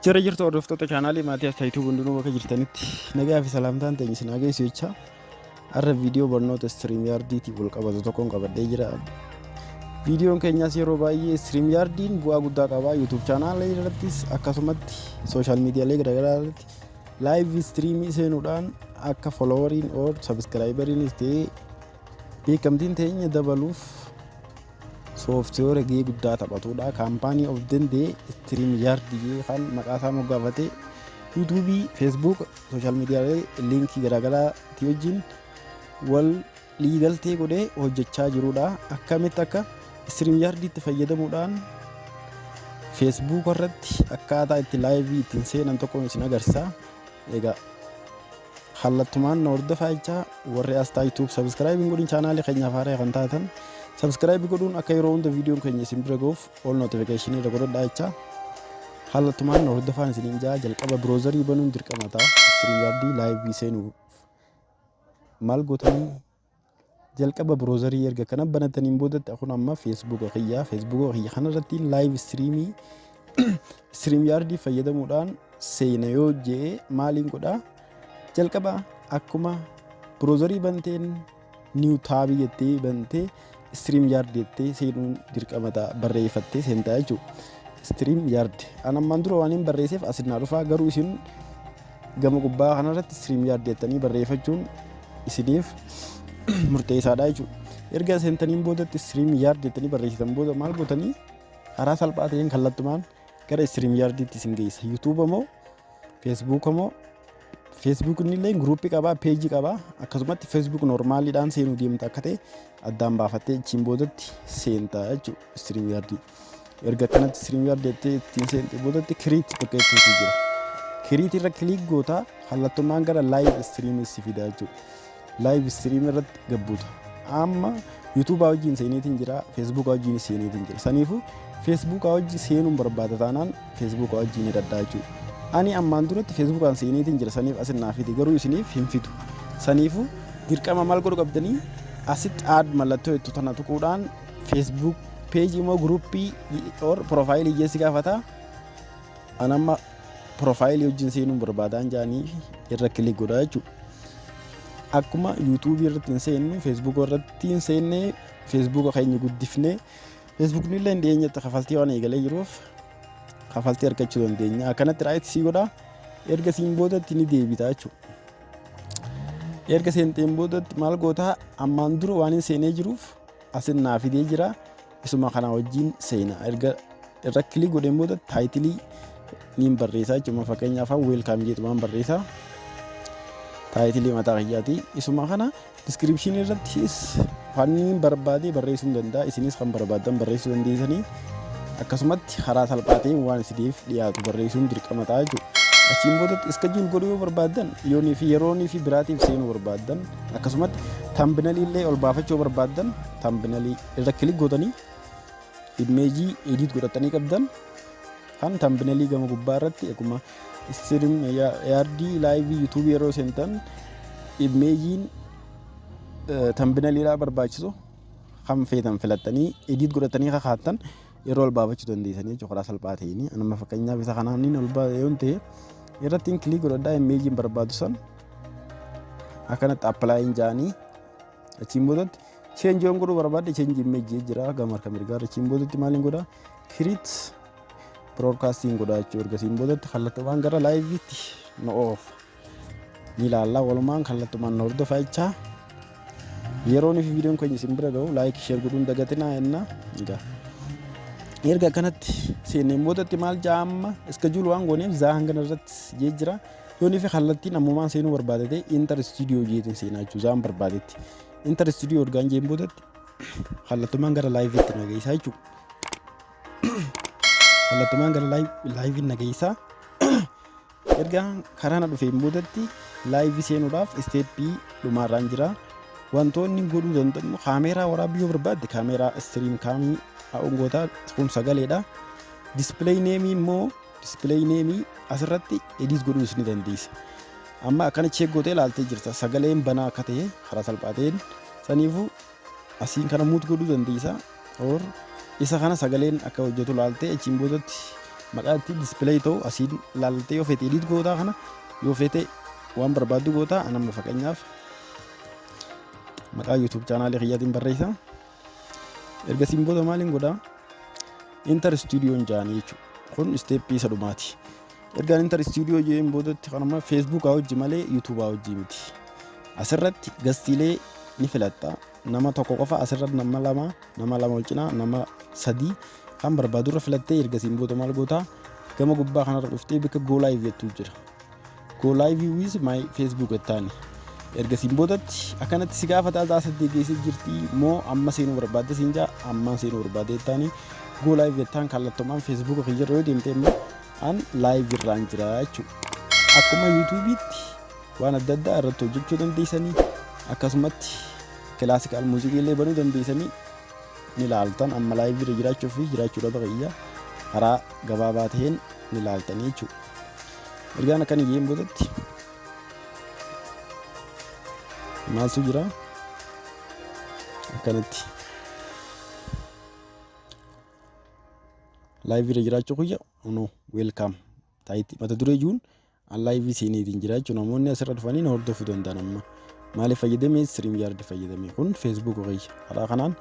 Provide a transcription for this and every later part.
Jira jirtu, hordoftoota chaanaalii Maatii Taayituu, hundinuu bakka jirtanitti nagaa fi salaamtaan teenya isin haa geessu jecha, har'a viidiyoo barnoota StreamYardiitiin wal qabatu tokkoon qabadhee jira. Viidiyoon keenyas yeroo baay'ee StreamYardiin bu'aa guddaa qaba. YouTube chaanaalii irrattis, akkasumatti social miidiyaalee garaagaraa irratti live streamii seenuudhaan akka followeriin or subscriberiinis ta'ee beekamtiin teenya dabaluuf sooftiweera gahee guddaa taphatudha. Kaampaanii of danda'e StreamYard kan maqaa isaa moggaafatee YouTubeii, Facebook, social miidiyaalee liinkii garaagaraatti wajjin wal liigaltee godhee hojjechaa jirudha. Akkamitti akka StreamYardiitti fayyadamuudhaan Facebook irratti akkaataa itti liveii ittiin seenan tokko isin agarsiisa. Egaa kallattumaan na hordofaa jechaa, warri as YouTube subscribe hin godhin, chaanaalii keenyaaf haaraa kan taatan subscribe godhuun akka yeroo hunda viidiyoon keenya isin bira ga'uuf all notification irra godhadhaa jechaa, kallattumaan na hordofaan isiniin jaa. Jalqaba browserii banuun dirqama ta'a. StreamYardii liveii seenuuf maal gootanii? Jalqaba browserii erga kana banataniin boodatti, kun amma Facebooka kiyyaa, Facebooka kiyya kanarratti live streamii StreamYardii fayyadamuudhaan seena yoo jee maaliin godhaa? Jalqaba akkuma browserii banteen new tabii jettee bantee StreamYard jettee seenuun dirqama ta'a, barreeffattee seentaa jechuudha. StreamYard an ammaan dura waan hin barreesseef asin naa dhufaa, garuu isin gama gubbaa kanarratti StreamYard jettanii barreeffachuun isiniif murteessaadha jechuudha. Erga seentaniin boodatti, StreamYard jettanii barreessitan booda maal gootanii? Karaa salphaa ta'een kallattumaan gara StreamYardiitti isin geessa. YouTube moo Facebook moo? Facebook illee groupii qabaa, pageii qabaa, akkasumatti Facebook normaliidhaan seenuu deemta akka ta'e addaan baafattee achiin boodatti seentaa jechuudha StreamYardii. Erga akkanatti StreamYard jettee ittiin seente boodatti create bakka jettuutu jira. Create irra click gootaa, kallattumaan gara live streamii si fida jechuudha. Live streamii irratti gabbuuta. Amma YouTubeaa wajjin seeneetiin jira, Facebookaa wajjin seeneetiin jira. Saniifuu Facebookaa wajjin seenuun barbaada taanaan Facebookaa wajjin hidhadhaa jechuudha. Ani ammaan duratti Facebookaan seeneetiin jira, saniif asin naa fide, garuu isiniif hin fidu. Saniifuu dirqama maal godhu qabdanii? Asitti add mallattoo jettu tana tuquudhaan Facebook pageii immoo groupii or profileii geessi gaafata. An amma profileii wajjin seenuun barbaadaan jaanii irra click godhaa jechuudha. Akkuma YouTubeii irratti hin seennu, Facebooka irratti hin seenne, Facebooka keenya guddifnee, Facebookni illee dhiyeenyatti kafaltii waan eegalee jiruuf kafaltii argachuu dandeenya. Akkanatti right sii godhaa, erga siin boodatti ni deebita jechuudha. Erga seenteen boodatti maal gootaa? Ammaan dura waan hin seenee jiruuf asin naa fidee jira. Isuma kana wajjin seena. Erga irra click godheen booda titleii niin barreessaa jechuudha. Fakkeenyaaf "welcome" jedhumaan barreessaa. Titleii mataa kiyyaati. Isuma kana descriptionii irrattis waan barbaade barreessuu ni danda'a. Isinis kan barbaaddan barreessuu dandeessanii, akkasumatti karaa salphaa ta'een waan isiniif dhiyaatu barreessuun dirqama ta'a jechuudha. Achiin boodatti schedule godhuu yoo barbaaddan, yoonii fi yeroonii fi biraatiif seenuu barbaaddan, akkasumatti thumbnailii illee ol baafachuu barbaaddan, thumbnailii irra click gootanii imageii edit godhatanii qabdan kan thumbnailii gama gubbaa irratti akkuma StreamYardii liveii YouTubeii yeroo seentan imageiin thumbnailiidhaa barbaachisu kan feetan filattanii edit godhatanii kakaattan yeroo ol baafachuu dandeessanii jechuudha karaa salphaa ta'een. Anuma fakkeenyaaf isa kanaan inni ol baase yoo ta'e irratti click godhadhaa, imageiin barbaadu san akkanatti applyin jaanii, achiin boodatti change yoon godhuu barbaadde change imageii jira gama harka mirgaa. Achiin boodatti maaliin godhaa? Create broadcasting godhaa jechuudha. Ergasiin boodatti kallattumaan gara liveiitti nu oofa, ni ilaallaa walumaan. Kallattumaan nu hordofaa jechaa, yeroon fi viidiyoon keenya isin bira ga'u like, share godhuun dagatinaa jenna. Egaa erga akkanatti seenneen boodatti maal ja'a? Amma schedule waan gooneef zaa hangana irratti jee jira. Yoonii fi kallattiin ammumaan seenuu barbaadate enter studio jeetiin seenaa jechuudha. Zaan barbaadetti enter studio ergaan jeen boodatti kallattumaan gara liveiitti na geessaa jechuudha. Kallattumaan gara liveii na geessaa. Erga karaa na dhufeen boodatti liveii seenuudhaaf stepii dhumaarraan jira. Wantoonni godhuu danda'u, kaameeraa waraabbii yoo barbaadde kaameeraa stream camii haa'ungootaa, kun sagaleedha. Display nameii immoo, display nameii asirratti edit godhuus ni dandeessa. Amma akkana check gootee ilaaltee jirta, sagaleen banaa akka ta'e karaa salphaa ta'een. Saniifuu asiin kana mute godhuu dandeessa or isa kana sagaleen akka hojjetu ilaaltee achiin boodatti Maqaa itti display ta'u asiin ilaaltee yoo feete edit gootaa, kana yoo feete waan barbaaddu gootaa. Anamma fakkeenyaaf maqaa YouTube channelii kiyyaatiin barreessa. Ergasiin booda maaliin godhaa? Enter studioon jaanii jechuudha. Kun steppii isa dhumaati. Ergaan enter studio jeen boodatti kanuma Facebookaa hojii malee YouTubeaa hojii miti. Asirratti guestiilee ni filatta. Nama tokko qofa asirratti, nama lama, nama lama ol cinaa, nama sadii kan barbaadurra filattee, ergasiin booda maal gootaa? Gama gubbaa kanarra dhuftee bakka go live jettu jira. Go live with my Facebook jettaani. Ergasiin boodatti akkanatti si gaafataa, sa'a 8 geessee jirti moo amma seenuu barbaadde siin jaa, ammaan seenuu barbaadde jettaani. Go live jettaan, kallattumaan Facebook kiyyarra yoo deemte immoo an live irraan jira jechuudha. Akkuma YouTubeiitti waan adda addaa irratti hojjechuu dandeessanii, akkasumatti classical muuziqii illee banuu dandeessanii ni ilaaltan. Amma live irra jiraachuu fi jiraachuu dhaba kiyya karaa gabaabaa ta'een ni ilaaltanii jechuudha. Ergaan akkana jeen boodatti maaltu jira? Akkanatti live irra jiraachuu kiyya no welcome taayiti mata duree jiruun an live seeniitiin jira jechuudha. Namoonni asirra dhufanii na hordofuu danda'an. Amma maaliif fayyadame? StreamYard fayyadame. Kun Facebook kiyya. Karaa kanaan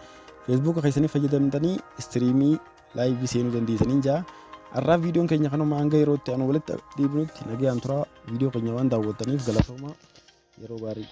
Facebook keessanii fayyadamtanii streamii live seenuu dandeessanii jaa. Har'aa viidiyoon keenya kanuma. Hanga yerootti anu walitti deebinutti nagayaan turaa. Viidiyoo keenya waan daawwattaniif galatoomaa, yeroo gaarii.